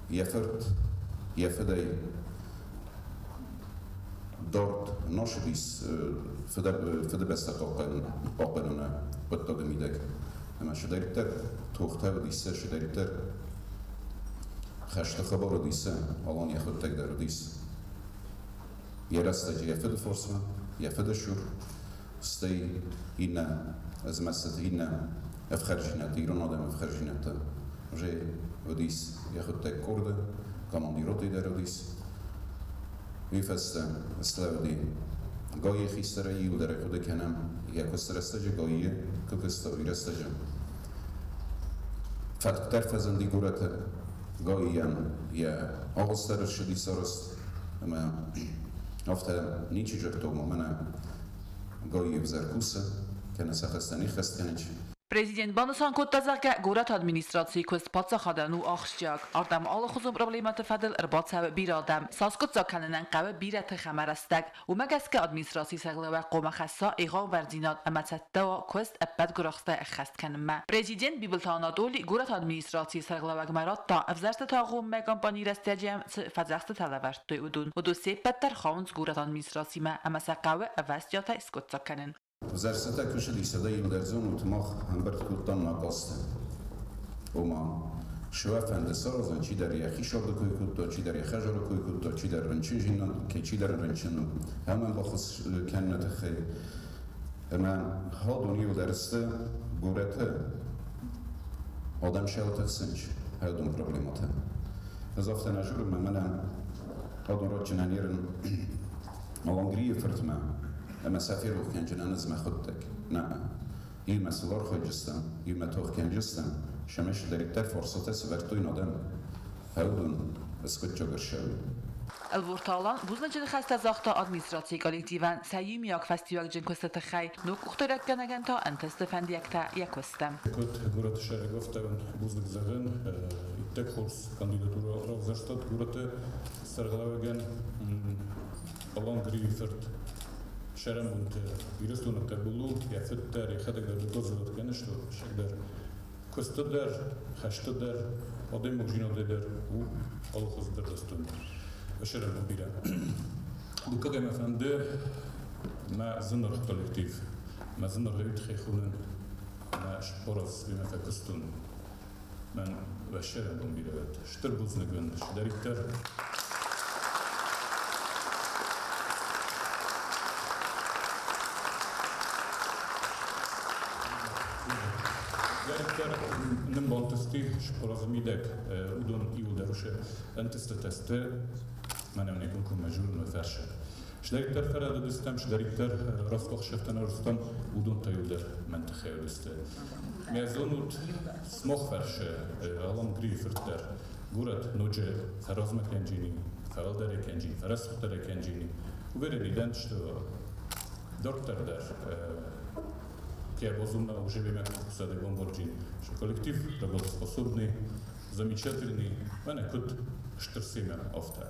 Йӕ фырт йӕ фыдӕй дард нашидис фыдыбӕстӕ хъахъхъӕныны хъуыддаджы мидӕг. Ӕмӕ чидӕриддӕр тохтӕ уыдис, чидӕриддӕр хӕсты хабар уыдис, Алан йӕхӕдӕг дӕр уыдис. Йӕ рӕстӕджы йӕ фыды фарсмӕ, йӕ фыды цур, стӕй иннӕ змӕстыты, иннӕ ӕфхӕрджинӕдты, ирон адӕмы ӕфхӕрджинӕдты уже уыдис йӕхӕдӕг къорды, командиротӕй дӕр уыдис. Уый фӕстӕ слӕууыди ГАИ хистӕрӕй, иуылдӕр ӕй хъуыды кӕнӕм, йӕ куысты рӕстӕджы ГАИ-йы куы куыста, уый рӕстӕджы. Фӕткдӕр фӕзынди горӕты ГАИ-йӕн йӕ агъуыст дӕр ссыдис арӕзт, ӕмӕ афтӕ ничи зыдта, ома мӕнӕ ГАИ ӕвзӕр кусы, кӕнӕ сӕ хӕстӕ не ххӕст кӕнынц. Президент банысан кодта, зӕгъгӕ, горӕты администрацийы куыст паддзахадӕн у ахсджиаг. Ардӕм алыхуызон проблемӕты фӕдыл ӕрбацӕуы бирӕ адӕм. Саскъуыддзаг кӕнынӕн хъӕуы бирӕ тых ӕмӕ рӕстӕг. Уымӕ гӕсгӕ администрацийы сӕргълӕууӕг хъуамӕ хӕсса егъау бӕрндзинад ӕмӕ цӕттӕ уа куыст ӕппӕт гуырахстӕй ӕххӕст кӕнынмӕ. Президент Бибылты Анатоли горӕты администрацийы сӕргълӕууӕгмӕ радта, ӕвзӕрстыты агъоммӕ компанийы рӕстӕджы йӕм цы фӕдзӕхстытӕ лӕвӕрдтой, уыдон. Уыдон се ппӕт дӕр хауынц горӕты администрацимӕ ӕмӕ сӕ хъӕуы ӕвӕстиатӕй скъуыддзаг кӕнын. Ӕвзӕрстытӕ куы цыдис, уӕд иуылдӕр зонут, мах ӕмбырд кодтам нӕ хъазты. Ома, сывӕфӕнды саразын, чидӕр йӕхи сӕрды кой кодта, чидӕр йӕ хӕдзары кой кодта, чидӕр рынчынзинад, чидӕр рынчын у, ӕмӕ баххуыс кӕныны тыххӕй. Ӕмӕ хадон иуылдӕр сты горӕты адӕм сӕлты хсӕнч хӕдон проблемӕтӕ. Ӕз афтӕ нӕ зурын, мӕнӕ адон радджынӕн ерын Алангрийы фыртмӕ ӕмӕ сӕ ферох кӕнджынӕн ӕз мӕхуыдтӕг. Нӕ, иумӕ сыл архайджыстӕм, иумӕ тох кӕнджыстӕм, сӕмӕ чидӕриддӕр фарстатӕ сӕвӕрдтой адӕм, хӕудон скъуыдджаг ӕрсӕуы. Ӕлборты Алан бузныджы ныхӕстӕ загъта администрацийы коллективӕн сӕ иумиаг фӕстиуӕгджын куысты тыххӕй, ног къухдариуӕггӕнӕгӕн та ӕнтысты фӕндиӕгтӕ йӕ куысты. Куыд горӕты сӕйраг афтӕ бузныг зӕгъын, иттӕг хорз кандидатурӕ равзӕрстат горӕты сӕргълӕууӕгӕн Алан Грийы фырт. Сӕрӕнбонты Ирыстоны хъӕбул у, йӕ фыд дӕр, йӕхӕдӕг дӕр дукадзырд кӕны, что дӕр куысты дӕр, хӕсты дӕр, адӕймагдзинадӕй дӕр у алыхуызы дӕр дӕстон. Сӕрӕнбон бирӕ. Дуккагӕй мӕ фӕнды мӕ зынаргъ коллектив, мӕ зынаргъ тыххӕй хонын, мӕ спораз уимӕ фӕкуыстон. Мӕн уӕ сӕрӕнбон бирӕ уӕд. Стыр бузныг уын, чидӕриддӕр. Дӕриддӕр нын бантысти споразы мидӕг уыдон иуылдӕр усы ӕнтыстытӕ сты, мӕнӕ не комкоммӕ журналы фӕрсы. Чидӕриддӕр фӕрӕдыдыстӕм, чидӕриддӕр раскъахсӕфтӕ нӕ уыдон та иуылдӕр мӕн тыххӕй уыдысты. Мӕ зонут, смох фӕрсы Алан Грийы фырт дӕр. Горӕт ноджы фӕразмӕ кӕнджини, фӕуӕлдӕр кӕнджини, фӕрӕсугъддӕр кӕнджини. Уверен дӕн, что дарддӕр дӕр я бозумна уже время кусады бомборджин, что коллектив работоспособный, замечательный, мӕнӕ куыд стыр семӕ афтӕ.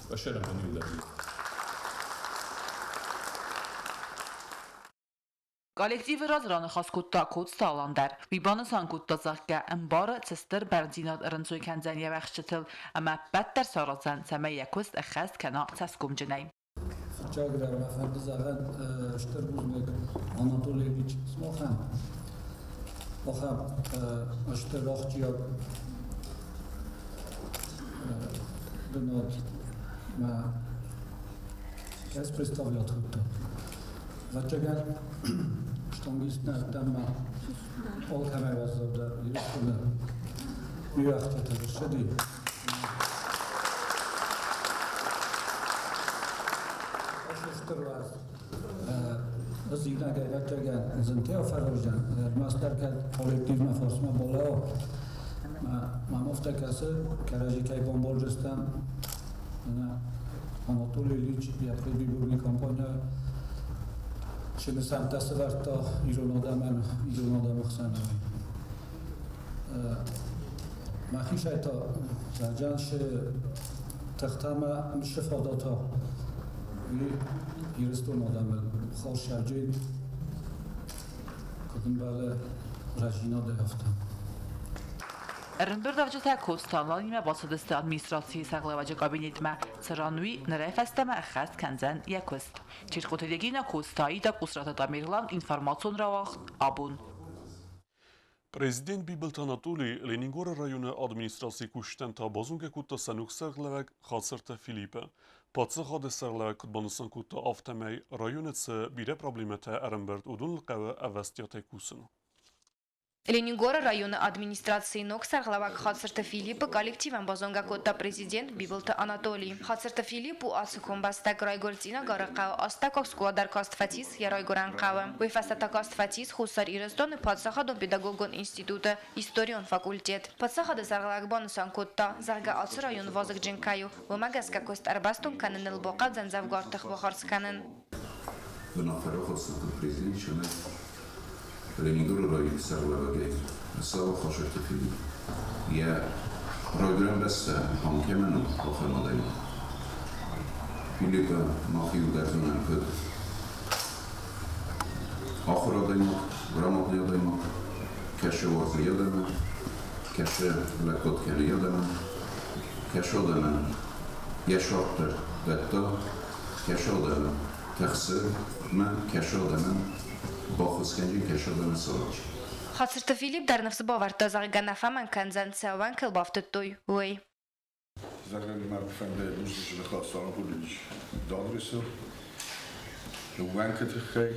Башарам иуылдӕр. Коллективы раз раныхас кодта Коцты Алан дӕр. Уый банысан кодта, зӕгъгӕ, ӕмбары, цы стыр бӕрндзинад ӕрӕнцой кӕндзӕн йӕ уӕхсчытыл ӕмӕ ӕппӕт дӕр сараздзӕн, цӕмӕй йӕ куыст ӕххӕст кӕна цӕсгомджынӕй. Фыццагдӕр мӕ фӕнды зӕгъын стыр бузныг Анатолий Ильич Смохӕн. Ахӕм стыр ахсджиаг бынат мӕ кӕс представлять кодта. Ӕвӕццӕгӕн, штангист нӕ адтӕн ма алкӕмӕй уӕззаудӕр Ирыстоны уӕхтӕтӕ ссыди. Стыр уӕз ӕз иунӕгӕй ӕвӕццӕгӕн зынтӕ фӕраздӕн, ӕрмӕстдӕр кӕд коллективмӕ фарсмӕ балӕуа. Мӕм афтӕ кӕсы, кӕрӕдзи кӕй бамбалдзыстӕм, Анатолий Ильич йӕ предвыборный кампанийӕ цы нысӕнттӕ сӕвӕрдта ирон адӕмӕн, ирон адӕмы хсӕн. Мӕхицӕй та зӕгъӕн сы тыхтӕ мӕ мысы фадата Ирыстон адӕмы хорз сӕрджын куыд ӕмбӕлы рӕзинадӕй афтӕ. Ӕрӕмбырдуӕвджытӕ Коцты Аланимӕ бацыдысты администрацийы сӕргълӕууӕджы кабинетмӕ, цыран уый нырӕй фӕстӕмӕ ӕххӕст кӕндзӕн йӕ куыст. Чиркъоты Регина, Коцты Аида, Къусраты Тамерлан, информацион рауагъд «Абон». Президент Бибылты Анатолий Ленингоры районы администрацийы кусджытӕн та базонгӕ кодта сӕ ног сӕргълӕууӕг Хацырты Филиппы. Паддзахады сӕргълӕууӕг куыд банысан кодта, афтӕмӕй районы цы бирӕ проблемӕтӕ ӕрӕмбырд, уыдоныл хъӕуы ӕвӕстиатӕй кусын. Ленингоры районы администрацийы ног сӕргълӕууӕг Хацырты Филиппы коллективӕн базонгӕ кодта президент Бибылты Анатолий. Хацырты Филипп у ацы комбӕстаг, райгуырд Цъинагары хъӕуы, астӕуккаг скъола дӕр каст фӕцис йӕ райгуырӕн хъӕуы. Уый фӕстӕ та каст фӕцис Хуссар Ирыстоны паддзахадон педагогон институты историон факультет. Паддзахады сӕргълӕууӕг банысан кодта, зӕгъгӕ, ацы район вазыгджын кӕй у, уымӕ гӕсгӕ куыст ӕрбӕстон кӕныныл бахъӕудзӕн дзӕвгар тых бахардз кӕнын. Президент Ленингоры районы сӕргълӕууӕгӕй цӕуы Хацырты Филипп. Йӕ райгуырӕн бӕстӕ ам кӕмӕн у, ахӕм адӕймаг. Филиппы мах иуылдӕр зонӕм куыд ахуыр адӕймаг, грамотный адӕймаг, кӕсы уарзы йӕ адӕмы, кӕсы лӕггад кӕны йӕ адӕмӕн, кӕсы адӕмӕн йӕ сӕртӕ дӕтта, кӕсы адӕмы тыхсы мӕ кӕсы адӕмӕн баххуысгӕнджын, кӕсы адӕмы цӕрӕджы. Хацырты Филипп дӕр ныфс бавӕрдта, зӕгъгӕ, нӕ фӕмӕнг кӕндзӕн, цы ӕууӕнк ыл бафтыдтой, уый. Зӕгъын мӕ фӕнды бузныджы ныхас Анатолий Дадрисыл ӕууӕнкы тыххӕй,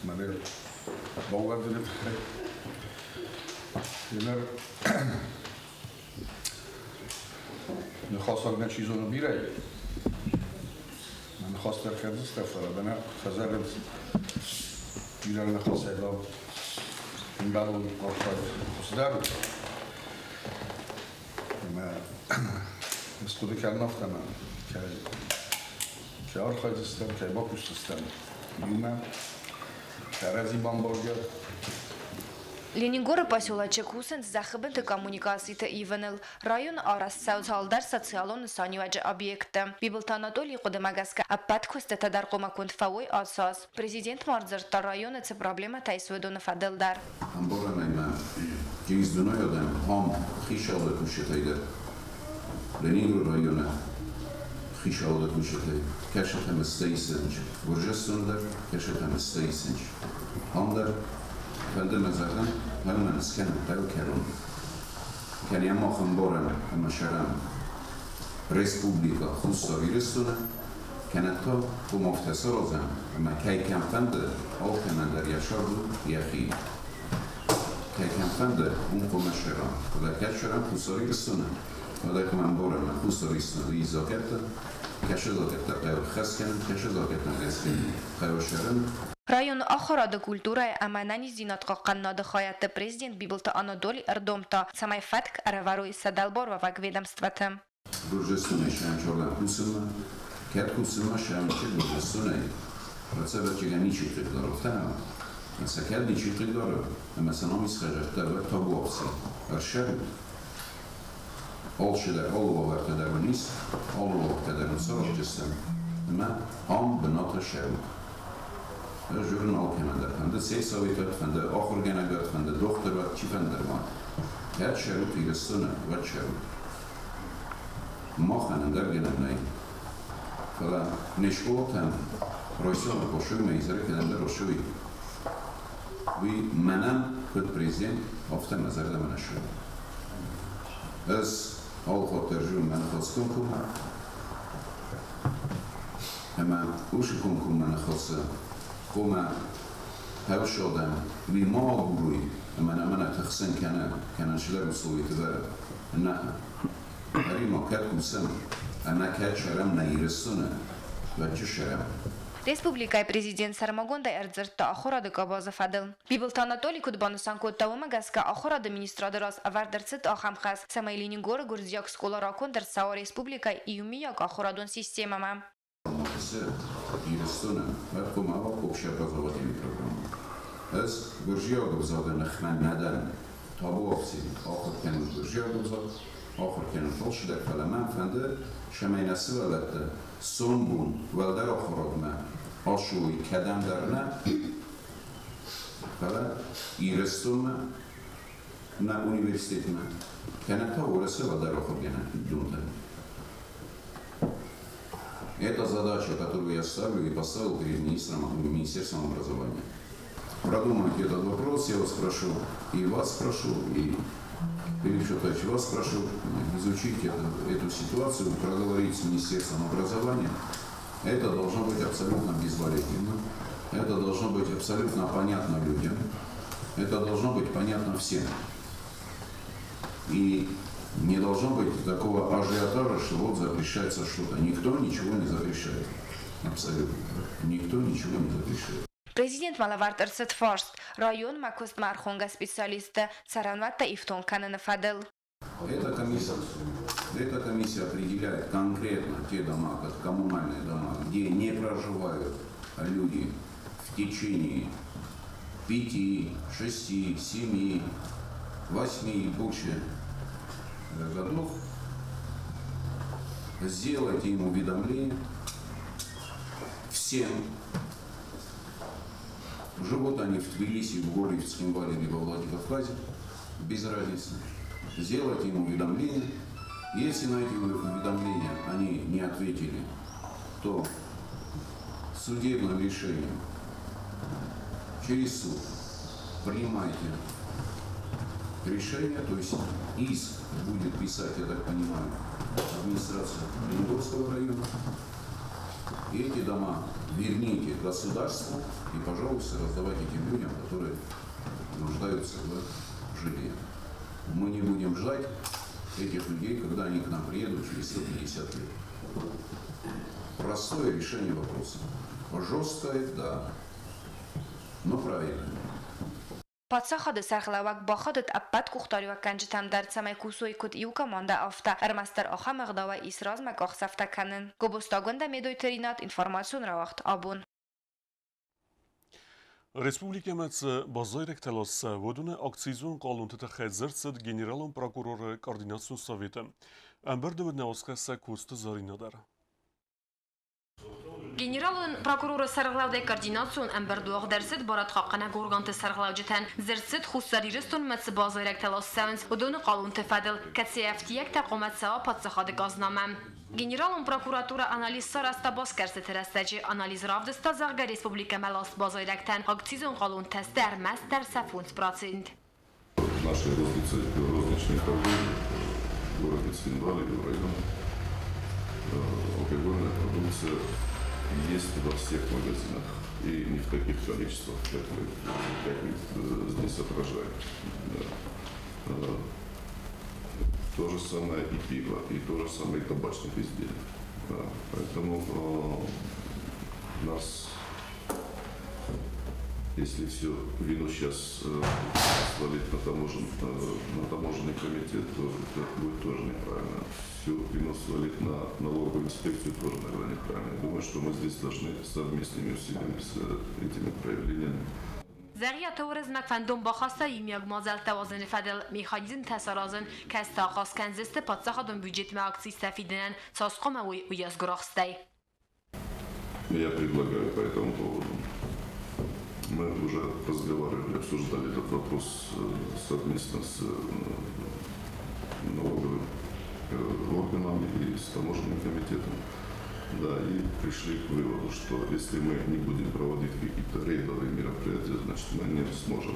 мӕныл баууӕндыны тыххӕй. Ныр ныхасаг нӕ чи зоны бирӕ, мӕ ныхас дӕр кӕндзыстӕ, фӕлӕ мӕнӕ фӕзӕгъынц, бирӕ ныхасӕй дам ӕмбӕлон архайд хуыздӕр у. Ӕмӕ ӕз хъуыды кӕнын афтӕ, ӕмӕ кӕй архайдзыстӕм, кӕй бакусдзыстӕм иумӕ, кӕрӕдзи бамбаргӕ. Ленингоры поселочы кусынц зӕххыбынты коммуникациты ивыныл. Районы арӕзт цӕуы цалдӕр социалон нысаниуӕджы объекты. Бибылты Анатолийы хъуыдымӕ гӕсгӕ ӕппӕт куыстытӕ дӕр хъуамӕ конд фӕуой ацы аз. Президент ма ӕрдзырдта районы цы проблемӕтӕ ис, уыдоны фӕдыл дӕр. Ӕмбарӕм ӕмӕ Джиздунайы адӕм ам хицауады кусджытӕй дӕр, Ленингоры районы хицауады кусджытӕй кӕсӕт ӕмӕ стӕй исынч, Гуырдзыстоны дӕр кӕсӕт ӕмӕ стӕй исынч. Ам дӕр фӕнды мӕ зӕгъын, хъӕумӕ скӕнын хъӕуы кӕрон. Кӕнӕ мах ӕмбарӕм ӕмӕ сӕрӕм Республикӕ Хуссар Ирыстоны, кӕнӕ та уым афтӕ саразӕм, ӕмӕ кӕй кӕм фӕнды, алкӕмӕн дӕр йӕ сӕрд у йӕхи. Кӕй кӕм фӕнды, уым хъуамӕ сӕрӕм. Фӕлӕ кӕд сӕрӕм Хуссар Ирыстоны, уӕд кӕм ӕмбарӕм, Хуссар Ирыстоны ис закъӕттӕ, кӕсы закъӕттӕ хъӕуы хӕс кӕнын, кӕсы закъӕттӕм гӕсгӕ хъӕуы сӕрын. Районы ахуырады, культурӕйы ӕмӕ ӕнӕниздзинад хъахъхъӕнынады хайадты президент Бибылты Анатоли ӕрдомдта, цӕмӕй фӕтк ӕрӕвӕрой сӕ дӕлбаруӕвӕг ведомствӕты. Гуырдзыстонӕй сӕм кусынмӕ, кӕд кусынмӕ сӕм чи Гуырдзыстонӕй, уӕд сӕ ӕвӕццӕгӕн ничи хъыгдары, афтӕ нӕ? Ӕмӕ сӕ кӕд ничи хъыгдары, ӕмӕ сӕ ном исхӕзӕрттӕ, уӕд табуафси, ӕрсӕрут. Алчидӕр, алы уавӕртӕ дӕр уын ис, алы уавӕртӕ дӕр уын сараздзыстӕм, ӕмӕ ам бынаты сӕрут. Ӕз журын алкӕмӕн дӕр, фӕнды сельсовет уӕд, фӕнды ахуыргӕнӕг уӕд, фӕнды дохтыр уӕд, чи фӕндыр ма. Кӕд сӕрут Ирыстоны, уӕд сӕрут. Махӕн ӕндӕр гӕнӕн нӕй. Фӕлӕ не скъолатӕм райсомы Хъошоймӕ изӕры кӕдӕмдӕр рашуй, уый мӕнӕн, куыд президент, афтӕ мӕ зӕрдӕмӕ нӕ ссӕуы. Ӕз алы хатт дӕр зонын мӕ ныхас комкоммӕ, ӕмӕ уыцы комкоммӕ ныхасы хъуамӕ хӕрз адӕм уый ма агурой ӕмӕ нӕ мӕнӕ тыхсын кӕны, кӕнӕ чидӕр условиты вӕры. Нӕ, ӕри ма кӕд кусӕм ӕмӕ кӕд сӕрӕм нӕ Ирыстоны, уӕд чи сӕрӕм. Республикӕйы президент сӕрмагондӕй ӕрдзырдта ахуырады къабазы фӕдыл. Бибылты Анатоли куыд банысан кодта, уымӕ гӕсгӕ ахуырады министрады раз ӕвӕрд ӕрцыд ахӕм хӕс, цӕмӕй Ленингоры гуырдзиаг скъола раконд ӕрцӕуа республикӕйы иумиаг ахуырадон системӕмӕ. Ирыстоны уӕд хъуамӕ уа общеобразовательный программа. Ӕз гуырдзиаг ӕвзагы ныхмӕ нӕ дӕн. Табуафси, ахуыр кӕнут гуырдзиаг ӕвзаг, ахуыр кӕнут алчидӕр, фӕлӕ мӕн фӕнды, цӕмӕй нӕ сывӕллӕттӕ сомбон уӕлдӕр ахуырадмӕ ацӕуой кӕдӕмдӕр нӕ, фӕлӕ Ирыстонмӕ. Нӕ университетмӕ, кӕнӕ та Уӕрӕсе уӕлдӕр ахуыргӕнӕндонтӕм. Это задача, которую я ставлю и поставил перед министром, Министерством образования. Продумайте этот вопрос, я вас прошу, и вас прошу, и Филипп Шотаевич, вас прошу изучить эту ситуацию, проговорить с Министерством образования. Это должно быть абсолютно безболезненно, это должно быть абсолютно понятно людям, это должно быть понятно всем. И не должно быть такого ажиотажа, что вот запрещается что-то. Никто ничего не запрещает. Абсолютно. Никто ничего не запрещает. Президентмӕ лӕвӕрд ӕрцыд фарст районмӕ куыстмӕ ӕрхонгӕ специалистты цӕрӕнуӕттӕ ифтонг кӕныны фӕдыл. Эта комиссия определяет конкретно те дома, как коммунальные дома, где не проживают люди в течение 5, 6, 7, 8 и больше годов. Сделайте им уведомление всем. Живут они в Тбилиси, в Гори, в Цхинвале, либо в Владикавказе, без разницы. Сделайте им уведомление. Если на эти уведомления они не ответили, то судебным решением через суд принимайте решение, то есть иск будет писать, я так понимаю, администрация Ленингорского района. И эти дома верните государству и, пожалуйста, раздавайте тем людям, которые нуждаются в жилье. Мы не будем ждать этих людей, когда они к нам приедут через 150 лет. Простое решение вопроса. Жесткое, да, но правильное. Паддзахады сӕргълӕууӕг бахатыд ӕппӕт къухдариуӕггӕнджытӕм дӕр, цӕмӕй кусой куыд иу командӕ, афтӕ, ӕрмӕстдӕр ахӕм ӕгъдауӕй ис размӕ къахдзӕфтӕ кӕнын. Гобозты Агуындӕ, Медойты Ринат, информацион рауагъд «Абон». Республикӕмӕ цы базайрӕгтӕ ласы, уыдоны акцизон хъалонты тыххӕй дзырд цыд генералон прокуроры координацион советы. Ӕмбырды уыд нӕ уацхӕссӕг Коцты Зӕринӕ дӕр. Генералон прокуроры сӕргълӕудӕй координацион ӕмбырд уагъд ӕрцыд барадхъахъхъӕнӕг органты сӕргълӕуджытӕн. Дзырд цыд, Хуссар Ирыстонмӕ цы базайрӕгтӕ ласт цӕуынц, уыдоны хъалонты фӕдыл, кӕцыйы ӕфтиӕгтӕ хъуамӕ цӕуа паддзахады къазнамӕ. Генералон прокуратура анализ сарӕзта басгӕрстыты рӕстӕджы. Анализ равдыста, зӕгъгӕ, республикӕмӕ ласт базайрӕгтӕн акцизон хъалонтӕ сты ӕрмӕстдӕр сӕ 5%. Нашей розничной торговли в городе Цхинвале и в районе алкогольная продукция есть во всех магазинах и не в таких количествах, как вы здесь отражаете. Да. То же самое и пиво, и то же самое и табачных изделий. Да. Поэтому нас, если всю вину сейчас свалить на таможенный комитет, то это будет тоже неправильно. Всю вину свалить на налоговую инспекцию тоже, наверное, неправильно. Я думаю, что мы здесь должны совместными усилиями с этими проявлениями. Дзӕгъиаты Уырызмӕг фӕндон бахаста иумиаг мадзӕлттӕ уадзыны фӕдыл, механизмтӕ саразын, кӕцытӕ ахъаз кӕндзысты паддзахадон бюджетмӕ акцизтӕ фидынӕн, цас хъуамӕ уой, уыйас гуырахстӕй. Я предлагаю по этому поводу. Мы уже разговаривали, обсуждали этот вопрос совместно с налоговым органом и с таможенным комитетом. Да, и пришли к выводу, что если мы не будем проводить какие-то рейдовые мероприятия, значит, мы не сможем.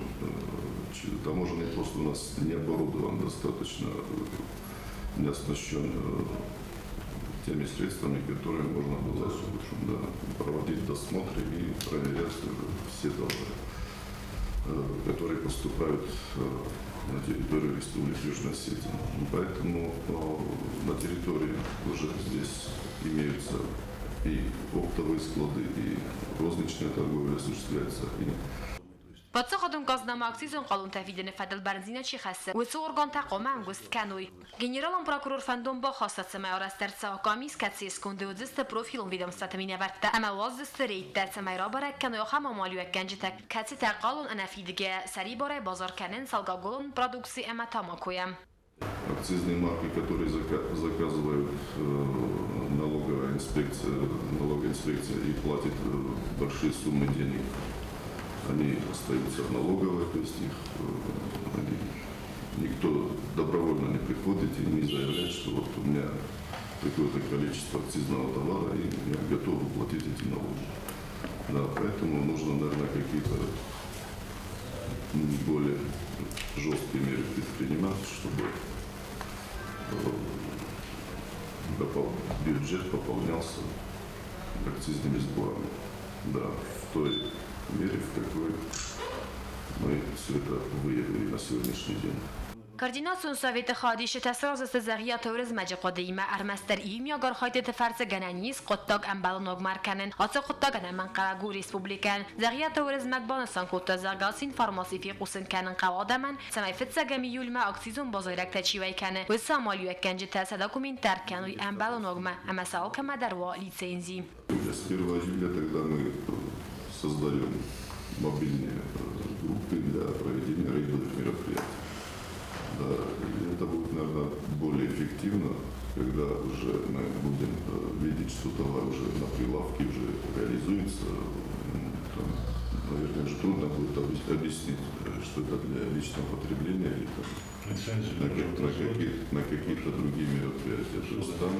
Таможенный пост у нас не оборудован достаточно, не оснащен теми средствами, которые можно было, да, проводить досмотры и проверять все товары, которые поступают на территорию Республики Южная Осетия. Поэтому на территории уже здесь имеются и оптовые склады, и розничная торговля осуществляется, и Паддзахадон къазнамӕ акцизон хъалонтӕ фидыны фӕдыл бӕрндзинад чи хӕссы, уыцы органтӕ хъуамӕ ӕмгуыст кӕной. Генералон прокурор фӕндон бахаста, цӕмӕй арӕзт ӕрцӕуа къамис, кӕцыйы сконды уыдзысты профилон ведомствӕты минӕвӕрттӕ ӕмӕ уадздзысты рейдтӕ, цӕмӕй рабӕрӕг кӕной ахӕм амалиуӕггӕнджытӕ, кӕцытӕ хъалон ӕнӕфидгӕйӕ сӕрибарӕй базар кӕнынц алкоголон продукци ӕмӕ тамакойӕ. Акцизные марки, которые заказывают налоговая инспекция и платит большие суммы денег, они остаются в налоговой, то есть их они Никто добровольно не приходит и не заявляет, что вот у меня такое-то количество акцизного товара, и я готов уплатить эти налоги. Да, поэтому нужно, наверное, какие-то более жесткие меры предпринимать, чтобы бюджет пополнялся акцизными сборами. Да, в той мере, в какой мы все это выявили на сегодняшний день. Координацион советы хайадисджытӕ сразы Дзӕгъиаты Уырызмӕджы хъуыдыимӕ, ӕрмӕстдӕр иумиаг архайдтыты фӕрцы гӕнӕн ис хъуыддаг ӕмбӕлон уагмӕ ӕркӕнын. Ацы хъуыддаг ӕнӕмӕнгхъӕуӕг у республикӕйӕн. Дзӕгъиаты Уырызмӕг банысан кодта, зӕгъгӕ, ацы информаци фехъусын кӕнын хъӕуы адӕмӕн, цӕмӕй фыццӕгӕм июльмӕ акцизон базайрӕгтӕ чи уӕй кӕны, уыцы амалиуӕггӕнджытӕ сӕ документтӕ ӕркӕной ӕмбӕлон уагмӕ ӕмӕ сӕ алкӕмӕ дӕр уа лицензи. С 1 июля тогда мы создаем мобильные группы для проведения рейдовых мероприятий. Да, и это будет, наверное, более эффективно, когда уже мы будем видеть, что товар уже на прилавке уже реализуется. Там, наверное, уже трудно будет объяснить, что это для личного потребления или там, на какие-то другие мероприятия. То есть там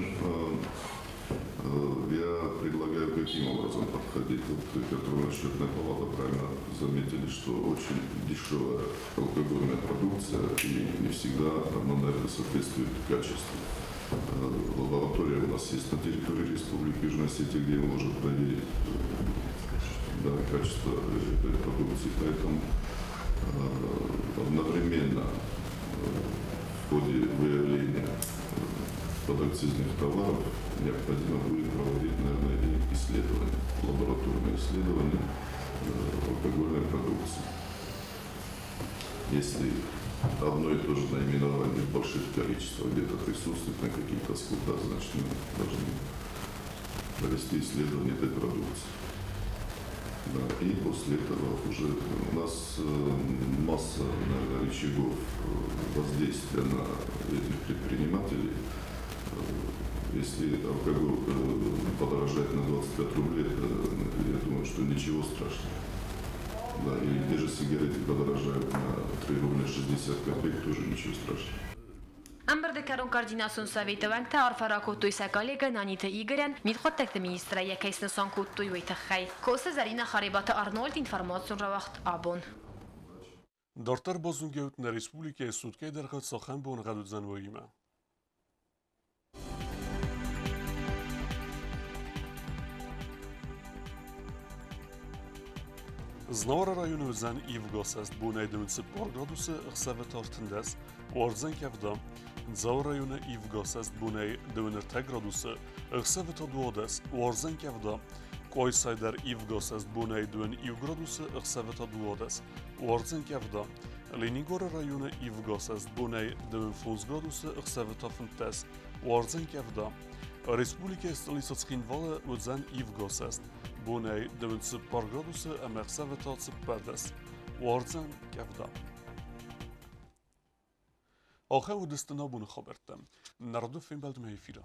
я предлагаю каким образом подходить. Вот контрольно-счетная палата правильно заметили, что очень дешевая алкогольная продукция и не всегда она, наверное, соответствует качеству. Лаборатория у нас есть на территории Республики Южная Осетия, где мы можем проверить, да, качество этой продукции. Поэтому одновременно в ходе выявления подакцизных товаров необходимо будет проводить, наверное, и исследования, лабораторные исследования алкогольной продукции. Если одно и то же наименование в больших количествах где-то присутствует на каких-то складах, значит, мы должны провести исследование этой продукции. Да, и после этого уже у нас масса, наверное, рычагов воздействия на этих предпринимателей. Если алкоголь подорожает на 25 рублей, это, я думаю, что ничего страшного. Да, или те же сигареты подорожают на 3 рубля 60 копеек, тоже ничего страшного. Ӕмбырды кӕрон координацион советы уӕнгтӕ арфӕ ракодтой сӕ коллегӕ Наниты Игорӕн, мидхъуыддӕгты министрӕй йӕ кӕй снысан кодтой, уый тыххӕй. Коцты Зӕринӕ, Харебаты Арнольд, информацион рауагъд Абон. Дарддӕр базонгӕут нӕ республикӕйы суткӕйы дӕргъы цахӕм боныгъӕд уыдзӕн, уыимӕ. Знауыры районы уыдзӕн ивгӕсӕст бонӕй 24 градусы, ӕхсӕвы та 13, уардзӕн къӕвда. Дзауы районы ивгӕсӕст бонӕй 23 градусы, ӕхсӕвы та 12, уардзӕн къӕвда. Къуайсайы дӕр ивгӕсӕст бонӕй 21 градусы, ӕхсӕвы та 12, уардзӕн къӕвда. Ленингоры районы ивгӕсӕст бонӕй 25 градусы, ӕхсӕвы та 15, уардзӕн къӕвда. Республикӕйы столицӕ Цхинвалы уыдзӕн ивгӕсӕст бонӕй 24 градусы ӕмӕ ӕхсӕвы та 14, уардзӕн къӕвда. Ахӕм уыдысты нӕ абоны хабӕрттӕ. Нӕ рады фембӕлдмӕ эфиры.